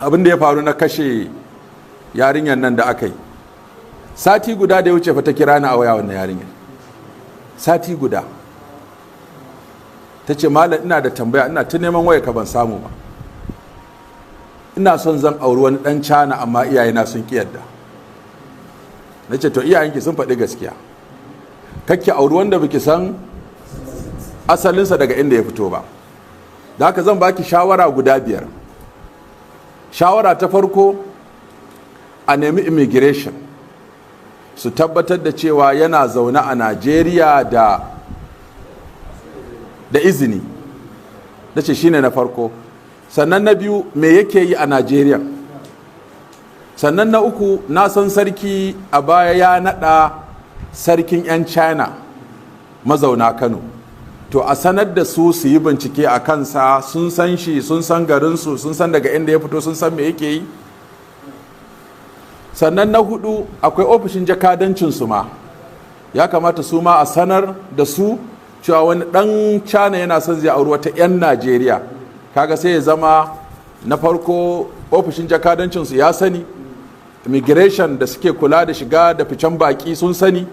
Abin da ya faru na kashe yarinyar nan da aka yi sati guda da ya wuce fa, ta kira ni a waya wannan yarinyar, sati guda, ta ce, "Malam, ina da tambaya, ina ta neman waya ka ban samu ba. Ina son zan auri wani dan Cana, amma iyayena sun ki yadda." Na ce, "To, iyayenki sun faɗi gaskiya. Kar ki auri wanda baki san asalinsa daga inda ya fito ba. Da haka zan baki shawara guda biyar. Shawara ta farko, a nemi immigration su tabbatar da cewa yana zaune a Najeriya da izini." Na ce shine na farko. Sannan na biyu, me yake yi a Najeriya? Sannan na uku, na san sarki a baya ya nada sarkin 'yan China mazauna Kano. To, a sanar da su su yi bincike a kansa, sun san shi, sun san garinsu, sun san daga inda ya fito, sun san me yake yi. Sannan na hudu, akwai ofishin jakadancin su ma, ya kamata su ma a sanar da su cewa wani dan China yana son zai auri wata 'yan Najeriya. Kaga sai ya zama na farko ofishin jakadancin su ya sani, immigration da suke kula da shiga da ficen baki sun sani,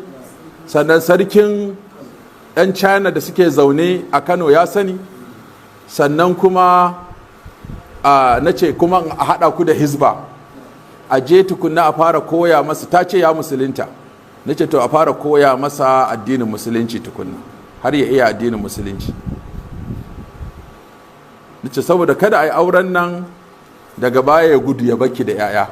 sannan sarkin 'yan China da suke zaune a Kano ya sani. Sannan kuma na ce kuma a haɗa ku da Hizba, a je tukunna a fara koya masa. Ta ce ya musulunta. Na ce to, a fara koya masa addinin Musulunci tukunna har ya iya addinin Musulunci. Na ce saboda kada a yi auren nan daga baya ya gudu ya baki da 'ya'ya,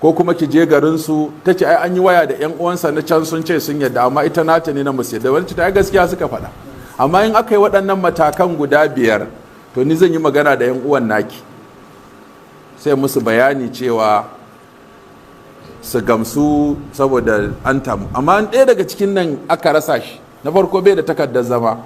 ko kuma ki je garinsu. Ta ce ai an yi waya da 'yan uwansa na can, sun ce sun yadda, amma ita nata ne na musu yadda. Wani ta gaskiya suka faɗa. Amma in aka yi waɗannan matakan guda biyar, to ni zan yi magana da 'yan uwan naki, sai musu bayani cewa su gamsu saboda an tamu. Amma ɗaya daga cikin nan aka rasa shi, na farko bai da takardar zama.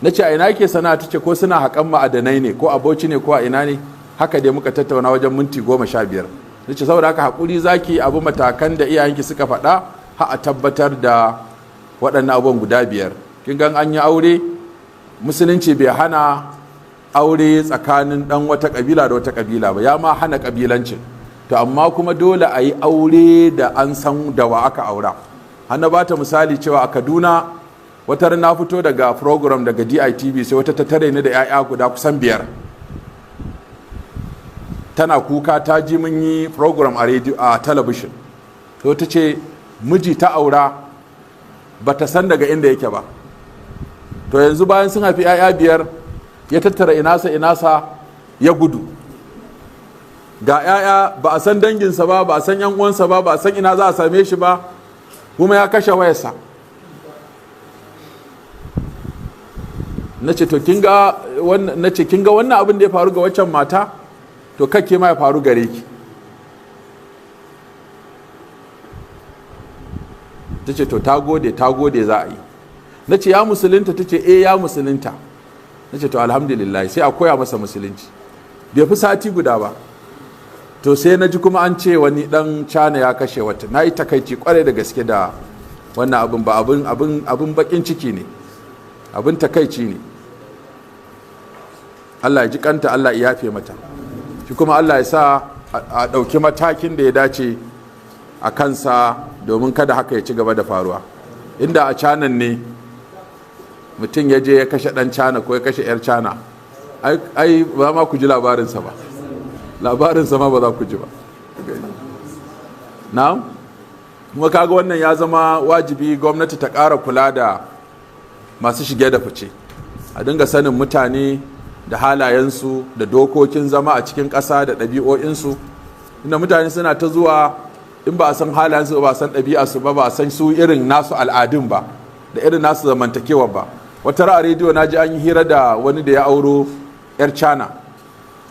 Na ce a ina ke sana'a? Ta ce ko suna haƙan ma'adanai ne, ko aboci ne, ko a ina ne. Haka dai muka tattauna wajen minti 15. Na ce saboda haka haƙuri zaki abu matakan da iyayenki suka faɗa har a tabbatar da waɗannan abubuwan guda biyar. Kin gan an yi aure, Musulunci bai hana aure tsakanin ɗan wata ƙabila da wata ƙabila ba, ya ma hana ƙabilancin. To, amma kuma dole a yi aure da an san da wa aka aura. Hanna ba ta misali cewa a Kaduna wata na fito daga program daga DITV, sai wata ta tare ni da 'ya'ya guda kusan biyar, tana kuka, ta ji mun yi program a radio, a talabishin. To, ta ce miji ta aura, ba ta san daga inda yake ba. To, yanzu bayan sun haifi 'ya'ya biyar, ya tattara inasa inasa ya gudu. Ga 'ya'ya, ba a san danginsa ba, ba a san 'yan uwansa ba, ba a san ina za a same shi ba, kuma ya kashe wayarsa. Na ce to kin ga wannan, na ce kin ga wannan abin da ya faru ga waccan mata, to kake ma ya faru gare ki. Ta ce to, ta gode, ta gode, za a yi. Na ce ya musulunta? Ta ce eh, ya musulunta. Na ce to, alhamdulillah, sai a koya masa Musulunci. Bai fi sati guda ba, to sai na ji kuma an ce wani dan Cana ya kashe wata. Na yi takaici kwarai da gaske da wannan abin, ba abin bakin ciki ne, abin takaici ne. Allah ya ji kanta, Allah ya yafe mata. Shi kuma Allah ya sa a ɗauki matakin da ya dace a kansa domin kada haka ya ci gaba da faruwa. Inda a Canan ne mutum ya je ya kashe ɗan Cana ko ya kashe 'yar Cana, ai ba ma ku ji labarinsa ba, labarinsa ma ba za ku ji ba. Na kuma kaga wannan ya zama wajibi gwamnati ta ƙara kula da masu shige da fice, a dinga sanin mutane da halayensu da dokokin zama a cikin ƙasa da ɗabi'o'insu, inda mutane suna ta zuwa, in ba a san halayensu ba, a san ɗabi'arsu ba, ba a san su irin nasu al'adun ba da irin nasu zamantakewa ba. Wata ra'a rediyo na ji an yi hira da wani da ya auro 'yar Cana.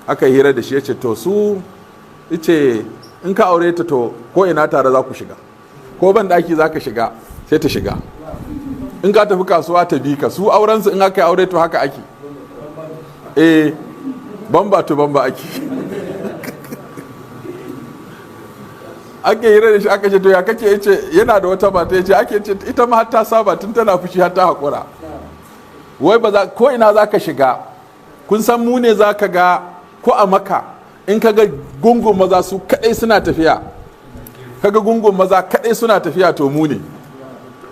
Aka yi hira da shi, ya ce to, su ce in ka aure ta, to ko ina tare za ku shiga, ko ban daki za ka shiga sai ta shiga, in ka tafi kasuwa ta bi ka. Su aurensu in aka yi aure, to haka ake, eh, bamba to bamba ake. Ake hira da shi, aka ce to ya kake? Yace yana da wata mata, yace ake ce ita ma har ta saba, tun tana fushi har ta hakura. Wai ba za ko ina za ka shiga. Kun san mu ne za ka ga Ko a Maka in kaga gungun maza su kadai suna tafiya, kaga gungun maza kadai suna tafiya, to mu ne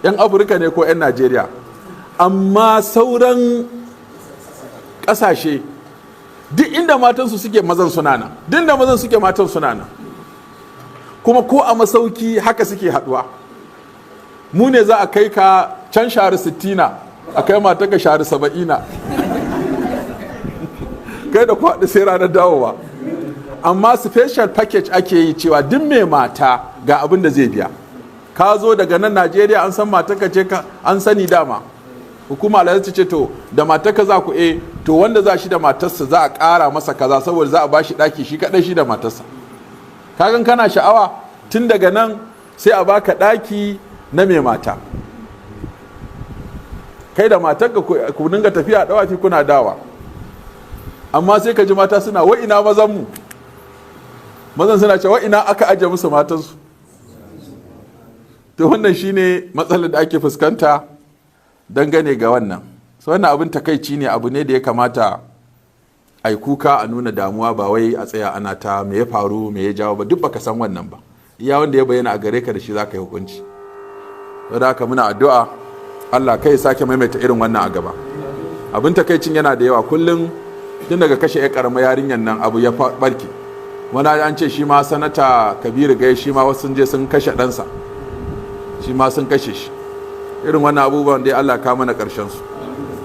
yan Afirka ne ko yan Najeriya. Amma sauran kasashe, duk inda matansu suke, mazan suna nan. Duk inda mazan suke, matan suna nan. Kuma ko a masauki haka suke haduwa. Mu ne za a kai ka can shari sittina, a kai matanka shari saba'ina, kai da kwaɗi sai ranar dawowa. Amma special package ake yi cewa duk mai mata ga abin da zai biya. Ka zo daga nan Najeriya, an san matarka ce, ka an sani dama. Hukuma alhaji ce, to da matarka za ku? Eh. To wanda za shi da matarsa za a ƙara masa kaza, saboda za a bashi ɗaki shi kaɗai, shi da matarsa. Kagan kana sha'awa, tun daga nan sai a baka ɗaki na mai mata, kai da matarka ku dinga tafiya ɗawafi kuna dawa. Amma sai ka ji mata suna, "Wa ina mazan mu?" Mazan suna cewa ina aka aje musu matansu. To wannan shine matsalar da ake fuskanta dangane ga wannan. So wannan abin takaici ne, abu ne da ya kamata a yi kuka, a nuna damuwa, ba wai a tsaya ana ta me ya faru, me ya jawo ba. Duk baka san wannan ba. Iya wanda ya bayyana a gare ka, da shi za ka yi hukunci. Saboda haka muna addu'a Allah kai sake maimaita irin wannan a gaba. Abin takaicin yana da yawa. Kullum tun daga kashe ya karama yarinyar nan abu ya barke. Wani an ce shi ma Sanata Kabiru Gai, shi ma wasu sun je sun kashe ɗansa, shi ma sun kashe shi. Irin wannan abubuwan dai, Allah ka mana ƙarshen su.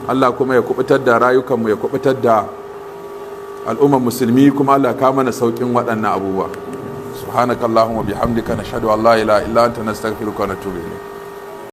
Allah kuma ya kubutar da rayukanmu, ya kubutar da al'ummar Musulmi, kuma Allah ka mana saukin waɗannan abubuwa. Subhanakallahumma bihamdika, nashhadu an la ilaha illa anta, nastaghfiruka wa natubu ilayk.